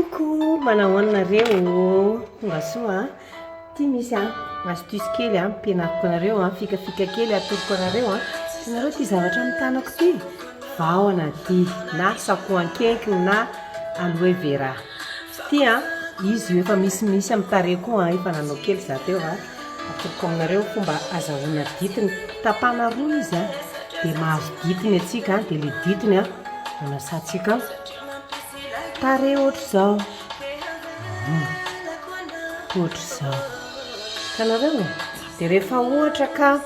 Coucou, manao ahoana nareo? Tonga soa a. Ty misy a astuce kely a ampianariko anareo a, fikafika kely atoroko anareo a. Hitanareo ty zavatra amin'ny tanako ty? Vahona ty na sakoankenkina na aloe vera. Ty a, izy io efa misimisy amin'ny tarehy koa a, efa nanao kely za teo a. Atoroko aminareo fomba azahoana ditiny. Tapahana roa izy a, dia mahazo ditiny antsika, dia le ditiny a anasantsika tarehy ohatr'izao. Ohatr'izao. Hitanareo? Dia rehefa ohatra ka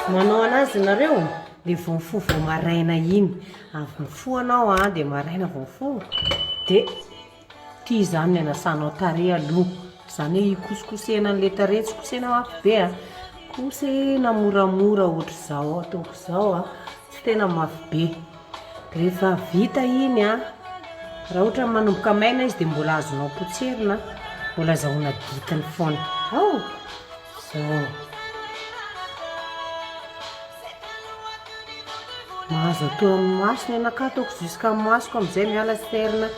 manao anazy nareo, dia vao mifoha vao maraina iny. Avy mifoha anao a, dia maraina vao mifoha, dia ity izany ny anasanao tarehy aloha. Izany hoe hikosikosehana an'ilay tarehy, tsy kosehina mafy be a, kosehina moramora ohatr'izao ataoko izao a, tsy tena mafy be. Rehefa vita iny a, raha ohatra manomboka maina izy dia mbola azonao potserina, mbola azahoana ditiny foana. Ao! Zao. Mahazo atao amin'ny maso ny anakahy ataoko jusqu'à masoko amin'izay miala cerne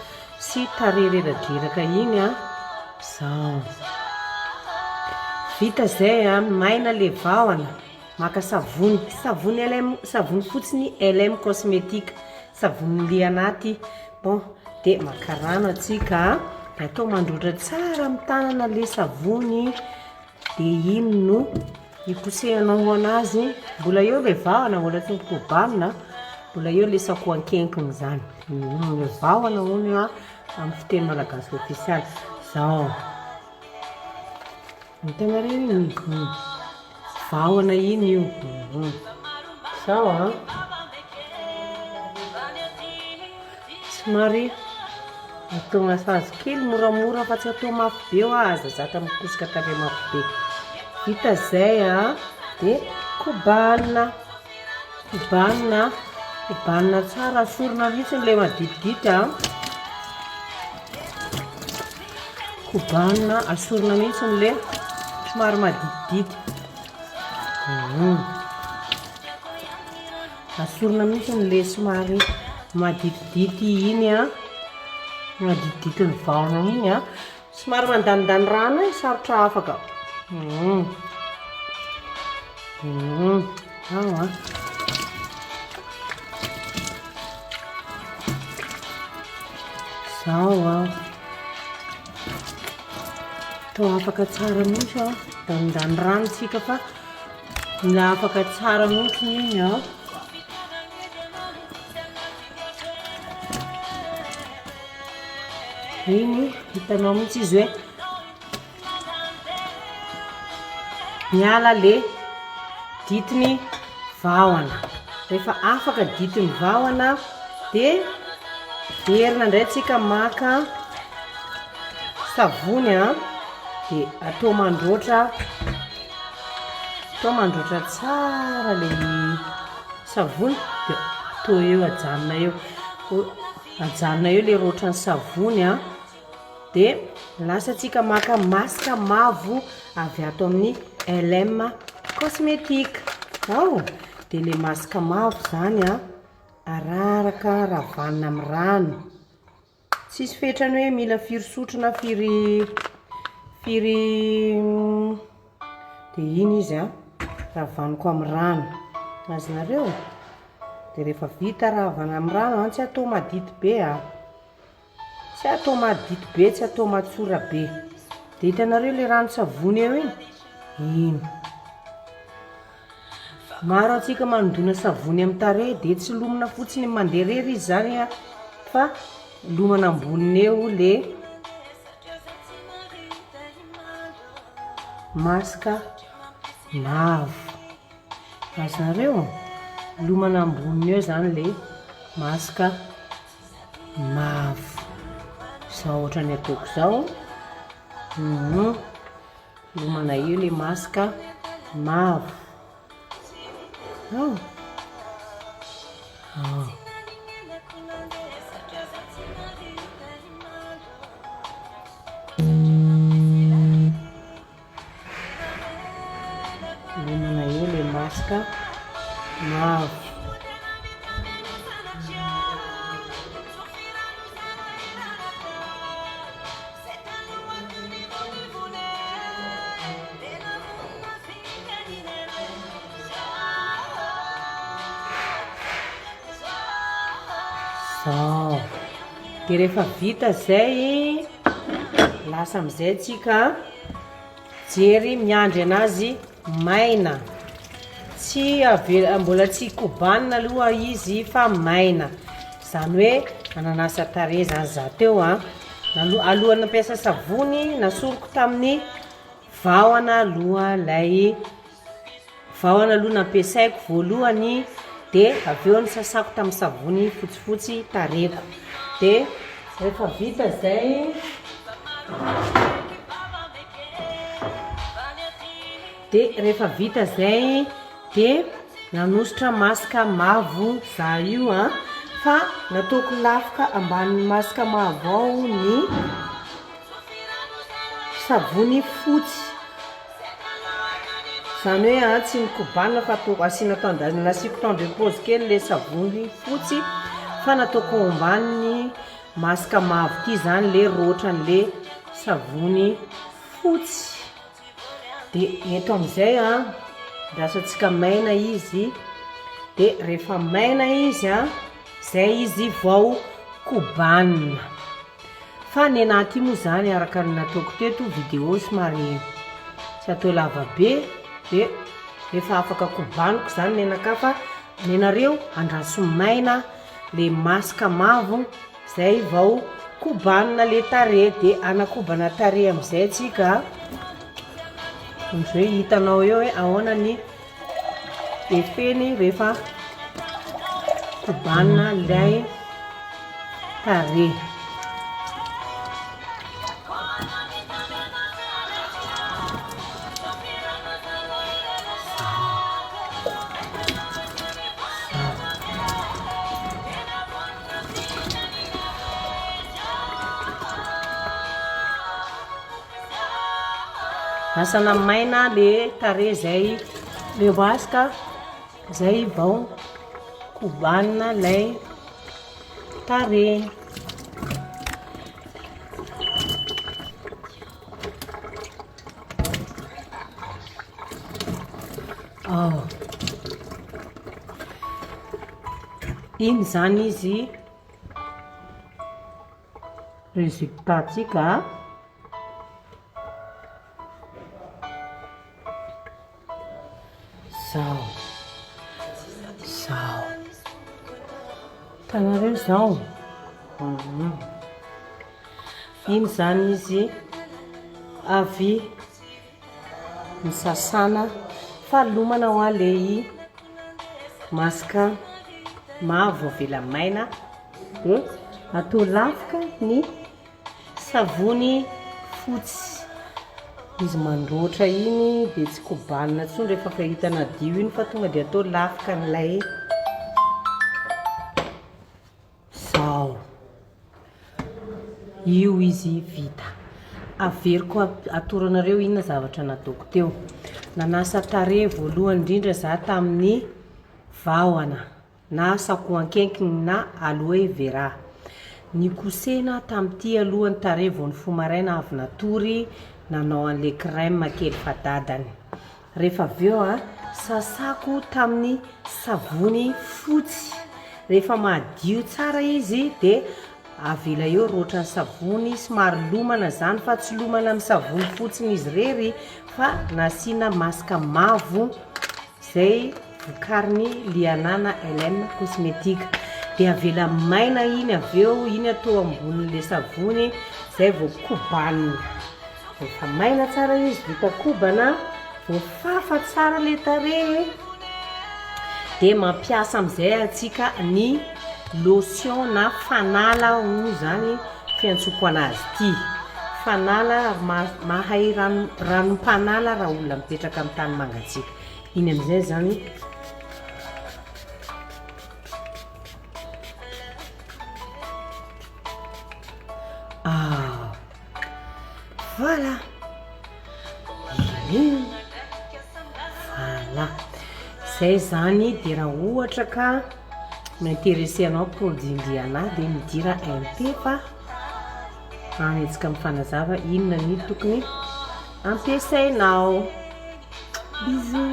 sy tarehy reradreraka iny a. Zao. Vita izay a, maina le vahona. Maka savony, savony LM, savony fotsiny LM cosmétique, savony le anaty, bon, dia maka rano atsika, dia atao mandroatra tsara amin'ny tanana le savony, dia iny no hikosehanao anazy, mbola eo le vahana, mbola tsy nokobanina, mbola eo le sakoankenkina izany, le vahona hono a, amin'ny fiteny malagasy ofisialy, zao. Hitanareo iny? Vahona iny io. Zao an. Somary atao massage kely moramora fa tsy atao mafy be hoa, aza zatra mikosoka tarehy mafy be. Vita izay an, dia kobanina, kobanina, kobanina tsara, asorina mihitsy ilay maditidity an. Kobanina, asorina mihitsy le somary maditidity. Asorina mihitsy le somary maditidity iny an, maditidity ny vahona iny an, somary mandanindany rano e, sarotra afaka. Ao an. Zao an. Atao afaka tsara mihitsy an. Danindany rano tsika fa mila afaka tsara mihitsy iny an. Iny hitanao mihitsy izy hoe Miala le ditiny vahona. Rehefa afaka ditiny vahona dia verina indray tsika maka savony a, dia atao mandroatra, atao mandroatra tsara le savony dia atao eo ajanona eo, ajanona eo le roatran'ny savony a. Dia lasa tsika maka masque mavo avy ato amin'ny LM cosmétique. Ao, dia le masque mavo zany a, araraka ravanina amin'ny rano. Tsisy fetrany hoe mila firy sotro na firy firy dia iny izy a, ravaniko amin'ny rano. Azonareo? Dia rehefa vita ravana amin'ny rano an, tsy atao madity be a. Tsy atao madity be, tsy atao matsora be. Dia hitanareo ilay ranon-tsavony eo iny? Iny. Maro antsika manodona savony amin'ny tarehy dia tsy lomina fotsiny mandeha irery izy izany a, fa lomana amboniny eo le masque mavo. Azonareo? Lomana amboniny eo izany le masque mavo. Izao ohatran'ny ataoko izao, hum, lomana eo ilay masque mavo. Ao. Ao. Lomana eo ilay masque mavo. Zao. Dia rehefa vita izay, lasa amin'izay tsika jery miandry anazy maina. Tsy avela, mbola tsy kobanina aloha izy fa maina. Izany hoe nananasa tarehy izany za teo an. Alohan'ny nampiasa savony, nasoriko tamin'ny vahona aloha ilay Vahona aloha nampiasaiko voalohany dia avy eo nosasako tamin'ny savony fotsifotsy tarehiko. Dia rehefa vita izay dia rehefa vita izay dia nanosotra masque mavo za io an, fa nataoko lafika ambanin'ny masque mavo ao ny savony fotsy. Izany hoe an, tsy nikobanina fa atao asiana temps de, nasiako temps de pause kely le savony fotsy fa nataoko ao ambanin'ny masque mavo ity izany le roatran'le savony fotsy. De eto amin'izay an, andrasantsika maina izy, de rehefa maina izy an, zay izy vao kobanina. Fa nenah ty moa zany araka ny nataoko teto video somary tsy atao lava be de efa afaka kobaniko zany nenakah fa nenareo andraso maina le masque mavo zay vao kobanina le tarehy de anakobana tarehy amizay tsika ohatry hoe hitanao eo hoe ahoana ny effet-ny rehefa kobanina ilay tarehy. Asana maina le tarehy zay le masque zay vao kobanina lay tarehy. Oh. Iny zany izy résultat-tsika. Zao. Zao. Hitanareo zao? Iny zany izy avy nisasana fa lomana hoa le masque mavo avela maina de atao lafika ny Savony fotsy, izy mandroatra iny dia tsy kobanina intsony rehefa hita nadio iny fa tonga dia atao lafika an'ilay zao. Io izy vita. Averiko atoro anareo inona zavatra nataoko teo. Nanasa tarehy voalohany indrindra za tamin'ny vahona. na sakoankenkigny na aloe vera. Nikosehina tamin'ity aloha ny tarehy vao nifoha maraina avy natory nanao an'le crème kely fadadany. Rehefa avy eo a, sasako tamin'ny savony fotsy. Rehefa madio tsara izy dia avela eo roatra ny savony, somary lomana zany fa tsy lomana amin'ny savony fotsiny izy irery fa nasiana masque mavo. Zay vokarin'i Lianana LM Cosmetic. Dia avela maina iny avy eo, iny atao ambonin'le savony, zay vao kobanina. Rehefa maina tsara izy, vita kobana, voafafa tsara le tarehy, dia mampiasa amin'izay antsika ny lotion na fanala hono zany fiantsoko anazy ity. Fanala mahay rano ranom-panala raha olona mipetraka amin'ny tany mangatsiaka. Iny amin'izay zany Ah, voilà. Iny. Voilà. Zay zany dia raha ohatra ka mi-intéresser anao produit Indiana dia midira MP fa any antsika mifanazava inona ny tokony ampiasainao. Bisous.